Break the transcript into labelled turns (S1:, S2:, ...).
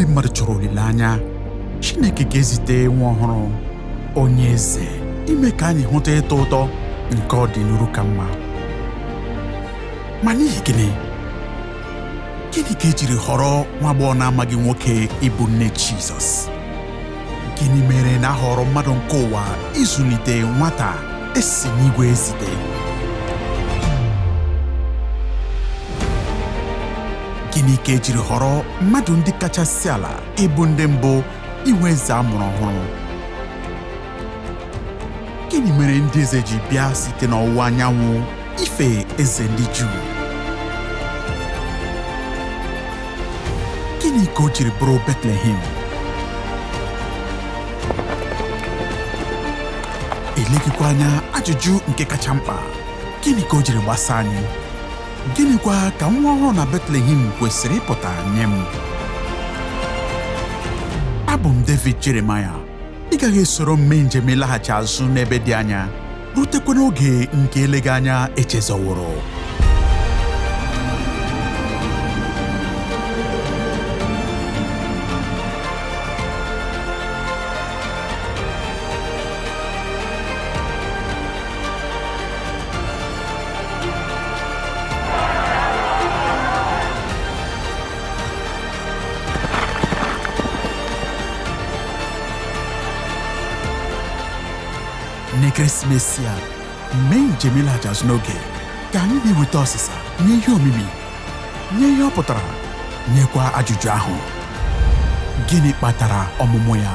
S1: Ndị mmadụ chọrọ olileanya. Chineke ga-ezite nwa ọhụrụ, onye eze, ime ka anyị hụta ịtọ ụtọ nke ọdịnihu ka mma. Ma n'ihi gịnị? Gịnị ka ejiri họrọ nwa agbọghọ na-amaghị nwoke ịbụ nne Jizọs? Gịnị mere na a họrọ mmadụ nke ụwa ịzụlite nwata esi n'igwe ezite? Gịnị ka ejiri họrọ mmadụ ndị kachasị ala ịbụ ndị mbụ inwe eze a mụrụ ọhụrụ? Gịnị mere ndị eze ji bịa site n'ọwụwa anyanwụ ife eze ndị Juu? Gịnị ka o jiri bụrụ Betlehem? Eleghịkwa anya, ajụjụ nke kacha mkpa, gịnị ka o jiri gbasa anyị? Gịnịkwa ka nwa ọhụrụ na Betlehem kwesịrị ịpụta nye m? Abụ m David Jeremiah. Ị gaghị esoro m mee njem ịlaghachi azụ n'ebe dị anya, rutekwa n'oge nke eleghị anya echezọworo. N'ekeresimesi a, mee njem ịlaghachi azụ n'oge ka anyị na-eweta ọsịsa nye ihe omimi, nye ihe ọ pụtara, nyekwa ajụjụ ahụ: gịnị kpatara ọmụmụ ya?